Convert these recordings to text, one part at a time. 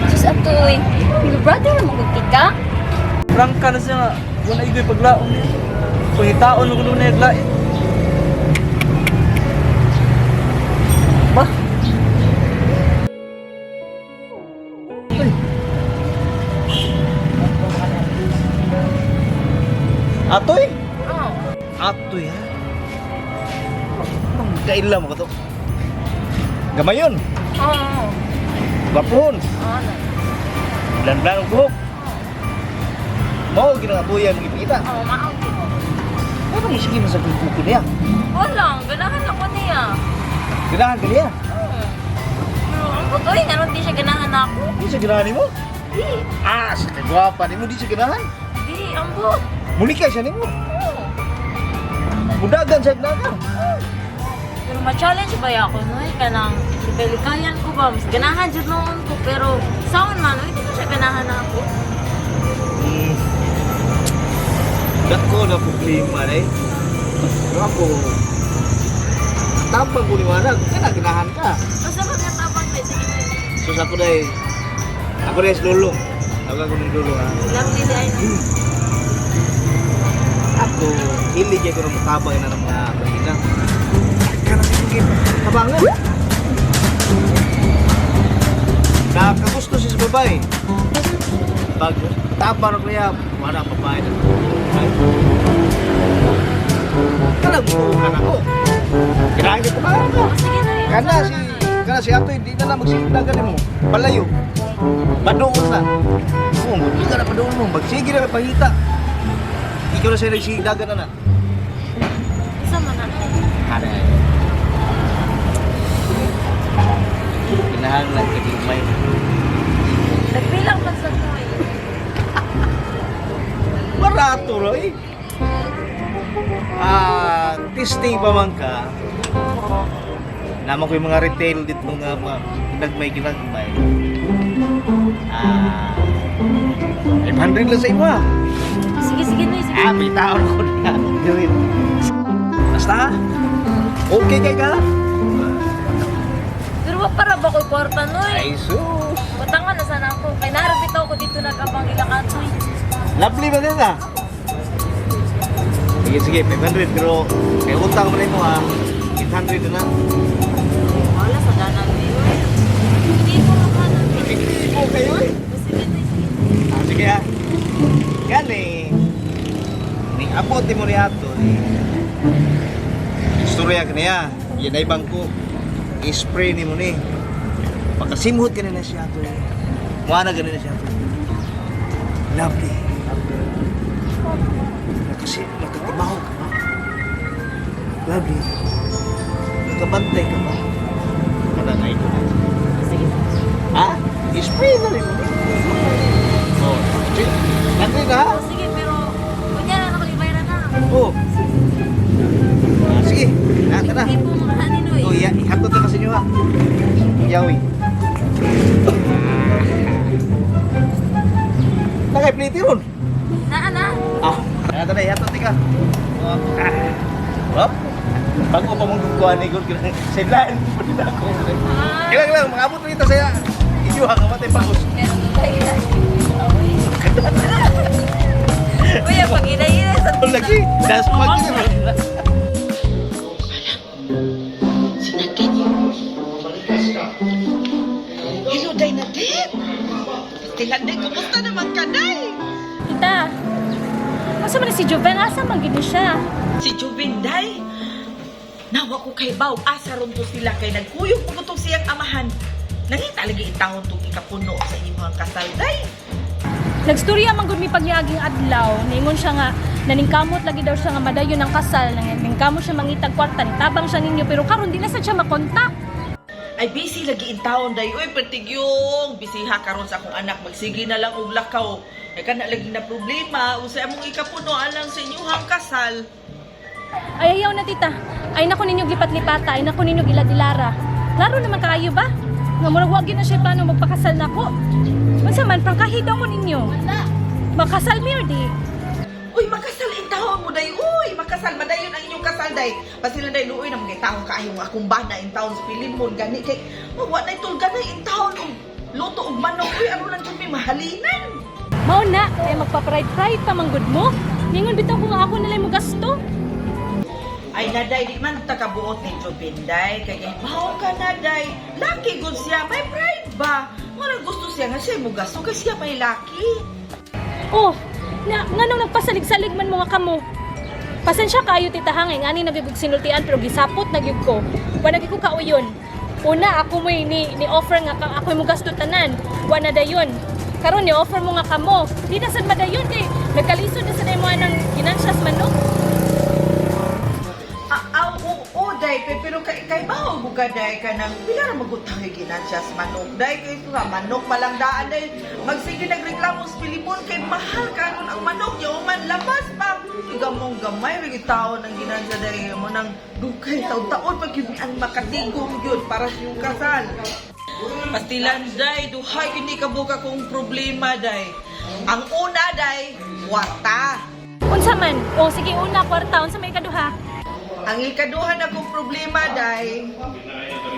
Sus atoy, big brother na magugti ka? Prangka na siya nga. Wala igo'y paglaon niya. Pangitaon mo kuno na naglain. Ba? Uy. Atoy? Oo. Atoy ha? Anong kaila mo ka to? Gamayon, Oo. gwapohon, Oo na. blan-blan ang buhok. Mao ginangatuyan mong ipita. Oo, maog ko. Ano mo sige mo sa kuko niya? Wala, ganahan ako niya. Ganahan ka niya. Oo. Pero ang butoy, nga di siya ganahan ako. Di siya ganahan nimo? Di, Ah, sa kagwapa nimo di siya ganahan. di, ang but. Mulikay siya nimo. Oo. Mudagan siya ganahan. Pero ma-challenge ba ako, no? Kanang, ipalikayan ko ba? Mas ganahan dyan noon ko, pero saon man, hindi ko siya ganahan ako. Dako na problema eh. Pero ako, tapang ko liwanag, kana ganahan ka. Basta magkatabang na, sige. So sa ako dahil, ako dahil sa lulong. Ako ako ng lulong ha. Lovely day, no? Ako, hilig ako ng matabang na ng mga kanina. Kana sige, tabangan. Nakagusto siya sa babae. Pag tabang na kaya, wala babae na. Ay. Kana mo, kana ko. Kailangan kita tabangan ka. Oh, sige na yun. Kana si Atoy, di na lang magsigdagan nimo. Palayo. Paduot na. Oo, di ka na paduot mo. Magsige na ka pangita. Ikaw na siya nagsigdagan na na. Isa man na. Hara. Kinahanglan ka gigmay. Nagbilang man sa ko eh. Barato ro eh. Ah, testing pa man ka. Naman ko yung mga retail dito nga mga ginagmay ginagmay. Ah, 500 lang sa iba. Sige, sige na, sige. Ah, may tao na ko na. Gawin. Basta, okay kay ka? Pero wa para ba ko kwarta noy? Ay, sus. Batangan na sana ako. Kay narabit ako dito nag-abang ilang atoy. Lovely ba ka? Sige, sige, 500 pero kay utang mo na mo ha. 800 na. Wala sa danan eh. Hindi ko makanan. Hindi po kayo eh. Sige na, sige. Ah, sige ha. Gani, ni abot mo ni ato ni. Istorya ka niya. Yan ay bangko. I-spray ni mo ni. Pagkasimhot ka na siya ato. Muna na na siya ato. Lovely. Nakasi, nakatibaho ka ba? Lovely. Nakabantay ka ba? Kada na ito na. Sige. Ha? I-spray na rin mo ni. Oh, sige. Nandun na ha? Oh, sige, pero kunya na nakalibayran na. Oo. Ah, sige, na, tara. Hindi po makahanin noy. Oh, iya, ihatod na kasi nyo ha. Yawi. Nakay plate ron. Na, na. Ah, tara, tara, ihatod ka. Oh, ah. Wap. Bago pa mong kukuha ni Gord, sideline mo din ako. Ah. Kailang lang, mangabot rin ito sa inyo ha, kamatay pangos. Meron na tayo. Kuya, pag inay sa Lagi, das pag Sinagin. Hello, Day Nadine. Tilanday, kumusta naman ka, Day? Tita, asa man ni si Joven? Asa man gini siya? Si Juvin, Day. Nawa ko kay Baw, asa ron to sila kay nagkuyog ko tong siyang amahan. Nangita lagi itahon tong ikapuno sa imong kasal, Day. Nagstorya man gud mi pagniaging adlaw. Ningon siya nga naningkamot lagi daw siya nga madayon ang kasal. Naningkamot siya mangitag kwarta, tabang siya ninyo pero karon di na sad siya makontak. Ay busy lagi in taon day. Uy, pertigyong busy ha karon sa akong anak magsige na lang og lakaw. Kay kana lagi na problema unsay among ikapuno alang sa inyong kasal. Ay ayaw na tita. Ay nako ninyo lipat-lipata, ay nako ninyo iladilara. Klaro naman kaayo ba? Nga murag wa gyud na siya plano magpakasal nako. Unsa man prangkahi daw mo ninyo. Makasal mi or di? Uy, makasal in taon mo day. Uy, makasal madayon ang inyong kasal day. Pasila day luoy na mga taon kaayo nga akong bana in taon sa Pilimon gani kay wa na tulga na in taon og magluto og manok uy aron lang jud mi mahalinan. Mao na, kaya magpa-pride-pride pa manggod mo. Ningon bitaw ko nga ako nalay mo gasto. Ay naday, di man ta kabuot ni Jobinday kay bawo ka naday. Laki gud siya, may pride ba? Mura gusto siya nga siya mo gasto kay siya may laki. Oh, na nganong nagpasalig-salig man mo nga kamo. Pasensya kayo tita hangay ngani nagyug sinultian pero gisapot na gyud ko. Wa na gyud ko kauyon. Una ako mo'y ni offer nga ka, ako mo gasto tanan. Wa na dayon. Karon ni offer mo nga kamo. Di na sad madayon kay nagkalisod na sad mo anang ginansya man no. Ah, aw, oo, day, pero kay bawo mo ka, day, ka nang, pila ra magutang yung ginansya sa manok, day, kay nga, manok palang daan, day, magsige nagreklamo sa Pilimon, kay mahal karon ang manok, yung man, labas pa, igamong gamay, may tao ng ginansya, day, mo nang dugay, taon-taon, pag yun ang makatigom yun, para sa yung kasal. Pastilan, day, duhay, hindi ka buka kong problema, day. Ang una, day, kwarta. Unsa man? Oh, sige una kwarta unsa may ikaduha? Ang ikaduha na kong problema, day,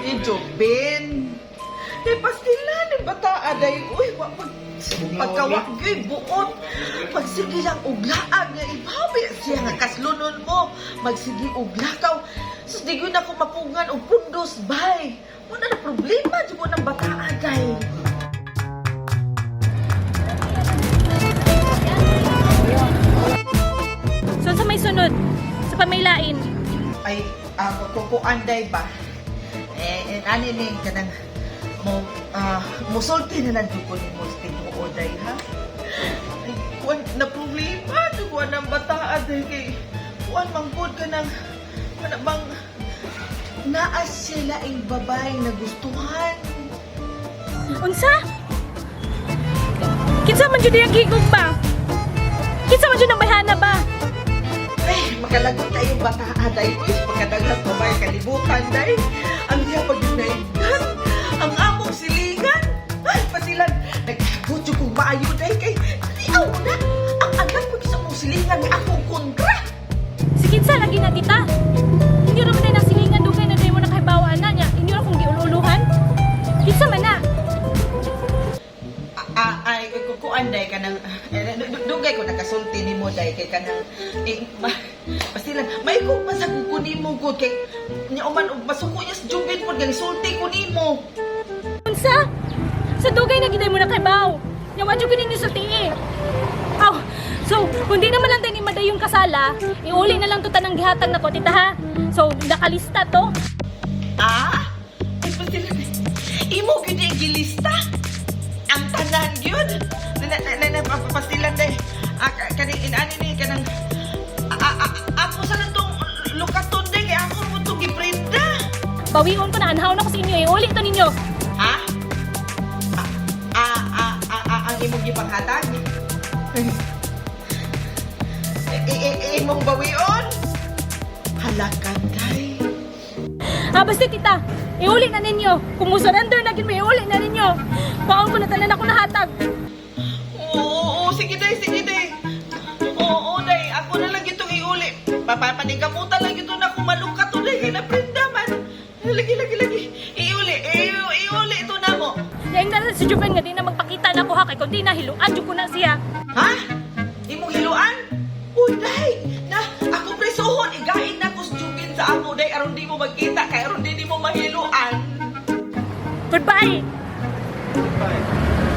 si Jobin. Kay pastilan ng bata, day. Uy, wa pag pagkawagyoy, buot. Pagsige lang og laag nga ibawi siya nga kaslunon mo. Magsige og lakaw. Sus, di gyud ako mapungan og pundos, bay. Wala na problema, di mo ng bata, day. So unsa may sunod? Sa pamailain. Ay, ako kukuan day ba? Eh, eh ani ni kanang mo musulti na lang jud ko ni mo sa tinuod day ha. Ay, kuan na problema jud ko ang bataa day kay kuan manggod ka nang kana bang naa siya laing babae nagustuhan. Unsa? Kinsa man jud ang gigog ba? Kinsa man jud ang bayhana ba? Ay, makalagot kayong bataa day. Uy, makadaghang babae kalibutan day. Ang diya pag yun ang among silingan. Ay, pasilan, nagkakot yung kong maayo day kay liaw na. Ang anak ko sa mong silingan nga akong kontra. Si kinsa lagi na tita. Inyo ra man day nasilingan dugay na day mo nakahibawaan na niya. Inyo ra kong giululuhan. Kinsa man na? Ay, kukuan day ka ng, dugay ko nakasulti ni mo day kay kanang, eh, ma, pasilan, may ko pa sa kuko nimo ko kay, niya uman, og masuko niya sa jubin po, kay sulti ko nimo. Unsa? Sa dugay na giday mo nakahibaw. Nya wa jud ko ninyo sulti. Aw, so kung di naman lang day ni Maday yung kasala, iuli na lang to tanang gihatag nako tita ha. So nakalista to. Ah? Ay, pasilan, imo gyud ang gilista. Ang tanan gyud. Na na na, na pasilan day. Ah, kaning inani ni kanang ako sa lang tong lukaton day kay ako mo tong giprinta. Bawion ko na anhaw na ko sa inyo, iuli to ninyo. Ha? Ang imong gipanghatag? Imong bawion? Halakan day. Ah, basta tita, iuli na ninyo. Kung mo surrender na gid mo, iuli na ninyo. Paon ko na tanan ako nahatag. Oo, oo, sige day, sige day. Oo, oo, day, ako na lang itong iuli. Papapaningkamutan lang ito na kumaluka to day, hinaprinda man. Lagi, lagi, lagi. Iuli, iuli ito na mo. Yaing na si Juven nga di na magpakita na ko ha kay kundi na hiluan jud ko na siya. Ha? Imong hiluan? Uy, day! Na, ako presohon, igain na ko sa jugin sa amo, day, aron di mo magkita, kay aron di mo mahiluan. Goodbye. Bye.